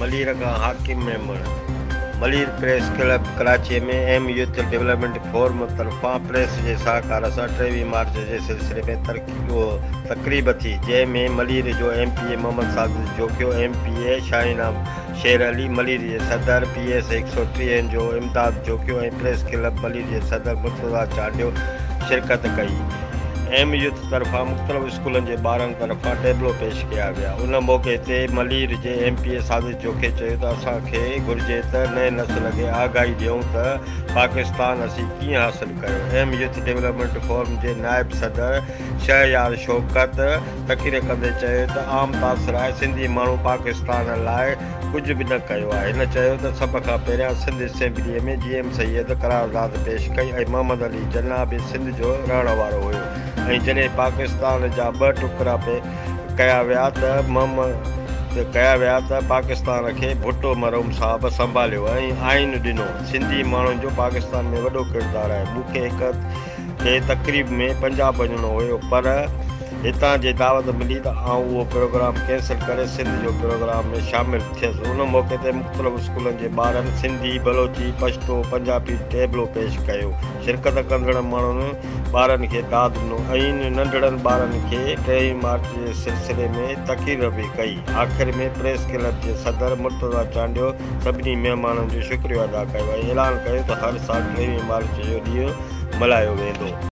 ملير کان Hakim Memon, Malir press club ڪراچيء ۾ M youth development forum طرفان پريس جي سهڪار سان 23 مارچ جي سلسلي ۾ تقريب ٿي، جنهن ۾ ملير جو M P A Muhammad Sajid Jokhio, M P A Shahina Sher Ali, Malir جي صدر پي ايس 130 جو امداد جوکيو ۽ پريس ڪلب ملير جي صدر مرتضيٰ چانڊيو شرڪت ڪئي. ايم يوٿ طرفان مختلف اسڪولن جي ٻارن طرفان ٽيبلو پيش ڪيا ويا. ان موقعي تي ملير جي M P A Sajid Jokhio چيو ته اسان کي گهرجي ته نئين نسل کي آگاهي ڏيون ته پاڪستان اسين ڪيئن حاصل ڪيو. ايم يوٿ ڊولپمينٽ فورم جي نائب صدر شهريار شوڪت تقرير ڪندي چيو ته عام تاثر آهي سنڌي ماڻهو پاڪستان لاء ڪجهه به نه ڪيو آهي. هن چيو ته سڀ کان پهريان سنڌ اسيمبليء ۾ جي ايم سيد قرارداد پيش ڪئي ۽ محمد علي جناح به سنڌ جو رهڻ وارو هيو ۽ جڏهن پاڪستان جا ٻه ٽڪرا ڪيا ويا ته ڪيا ويا ته پاڪستان کي ڀٽو مرحوم صاحب سنڀاليو ۽ آئين ڏنو. سنڌي ماڻهن جو پاڪستان ۾ وڏو ڪردار آهي. مون کي هڪ تي تقريب ۾ پنجاب وڃڻو هيو پر هتان جي دعوت ملي ته آئون اهو پروگرام ڪينسل ڪري سنڌ جو پروگرام ۾ شامل ٿيس. ان موقعي تي مختلف اسڪولن جي ٻارن سنڌي، بلوچي، پشتو، پنجابي ٽيبلو پيش ڪيو. شرڪت ڪندڙ ماڻهن ٻارن کي داد ڏنو ۽ ننڍڙن ٻارن کي 23 مارچ جي سلسلي ۾ تقرير به ڪئي. آخر ۾ پريس ڪلب جي صدر مرتضيٰ چانڊيو سڀني مهمانن جو شڪريو ادا ڪيو ۽ اعلان ڪيو ته هر سال 23 مارچ جو ڏينهن ملهايو ويندو.